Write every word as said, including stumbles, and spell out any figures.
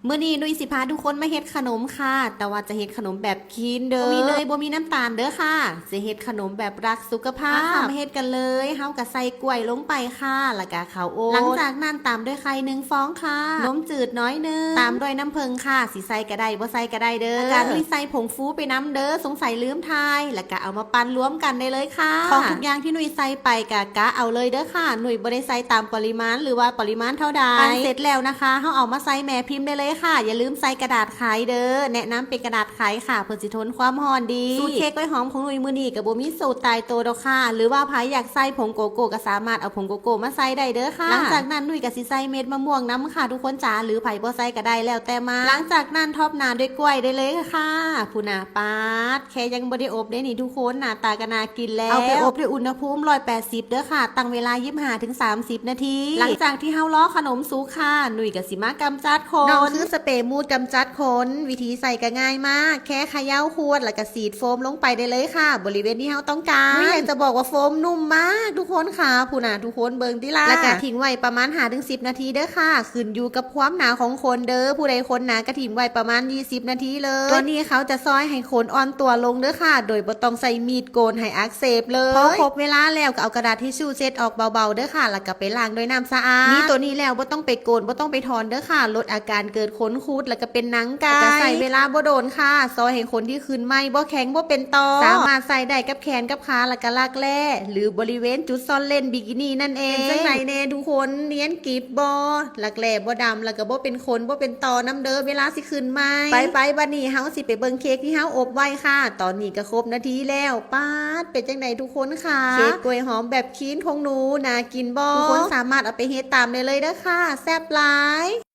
มื้อนี้นุ้ยสิพาทุกคนมาเฮ็ดขนมค่ะ แต่ว่าจะเฮ็ดขนมแบบคลีนเด้อ บ่มีเนย บ่มีน้ำตาลเด้อค่ะ จะเฮ็ดขนมแบบรักสุขภาพ มาค่ะ มาเฮ็ดกันเลย เฮาก็ใส่กล้วยลงไปค่ะ แล้วก็ข้าวโอ๊ต หลังจากนั้นตามด้วยไข่หนึ่งฟองค่ะ นมจืดน้อยหนึ่ง ตามด้วยน้ำผึ้งค่ะ สิใส่ก็ได้ บ่ใส่ก็ได้เด้อ แล้วก็นุ้ยใส่ผงฟูไปนำเด้อ สงสัยลืมถ่าย แล้วก็เอามาปั่นรวมกันได้เลยค่ะ ของทุกอย่างที่นุ้ยใส่ไปก็กะเอาเลยเด้อค่ะ นุ้ยบ่ได้ใส่ตามปริมาณหรือว่าปริมาณเท่าใด ปั่นเสร็จแล้วนะคะ เฮาเอามาใส่แม่พิมพ์ได้เลยค่ะ อย่าลืมใส่กระดาษไขเด้อ แนะนำเป็นกระดาษไขค่ะ เพื่อสิทนความร้อนดี สูตรเค้กกล้วยหอมของนุ้ยมื้อนี้ก็บ่มีสูตรตายตัวดอกค่ะ หรือว่าใครอยากใส่ผงโกโก้ก็สามารถเอาผงโกโก้มาใส่ได้เด้อค่ะ หลังจากนั้นนุ้ยก็สิใส่เม็ดมะม่วงนำค่ะ ทุกคนจ๋า หรือใครบ่ใส่ก็ได้แล้วแต่มา หลังจากนั้นท็อปหน้าด้วยกล้วยได้เลยค่ะ พู้นน่ะ ป๊าด แค่ยังบ่ได้อบเด้นี่ทุกคน หน้าตาก็น่ากินแล้ว เอาไปอบด้วยอุณหภูมิร้อยแปดสิบเด้อค่ะ ตั้งเวลายี่สิบห้าถึงสามสิบนาที หลังจากที่เฮารอขนมสุกค่ะ นุ้ยก็สิมากำจัดขน น้องคือสเปรย์มูดกำจัดขน วิธีใส่ก็ง่ายมาก แค่เขย่าขวดแล้วก็ฉีดโฟมลงไปได้เลยค่ะ บริเวณที่เฮาต้องการ นุ้ยอยากจะบอกว่าโฟมนุ่มมากทุกคนค่ะ พู้นน่ะ ทุกคนเบิ่งติล่ะ แล้วก็ทิ้งไว้ประมาณห้าถึงสิบนาทีเด้อค่ะ ขึ้นอยู่กับความหนาของขนเด้อ ผู้ใดขนหนาก็ทิ้งไว้ประมาณยี่สิบนาทีเลย ตัวนี้เขาจะซอยให้ขนอ่อนตัวลงเด้อค่ะ โดยบ่ต้องใส่มีดโกนให้อักเสบเลย พอครบเวลาแล้วก็เอากระดาษทิชชู่เช็ดออกเบาๆเด้อค่ะ แล้วก็ไปล้างด้วยน้ำสะอาด มีตัวนี้แล้วบ่ต้องไปโกน บ่ต้องไปถอนเด้อค่ะ ลดอาการเกิดขนคุดแล้วก็เป็นหนังไก่ ก็ใส่เวลาบ่โดนค่ะ ซอยให้ขนที่ขึ้นใหม่บ่แข็งบ่เป็นตอ สามารถใส่ได้กับแขนกับขาแล้วก็รักแร้ หรือบริเวณจุดซ่อนเร้นบิกินี่นั่นเอง เป็นจั่งใดแน่ทุกคน เนียนกริบบ่ รักแร้บ่ดำ แล้วก็บ่เป็นขนบ่เป็นตอนำเด้อ เวลาสิขึ้นใหม่ ไปๆ บัดนี้เฮาสิไปเบิ่งเค้กที่เฮาอบไว้ค่ะ ตอนนี้ก็ครบนาทีแล้ว ป๊าด เป็นจั่งใดทุกคนคะ เค้กกล้วยหอมแบบคลีนของหนู น่ากินบ่ ทุกคนสามารถเอาไปเฮ็ดตามได้เลยเด้อค่ะ แซ่บหลาย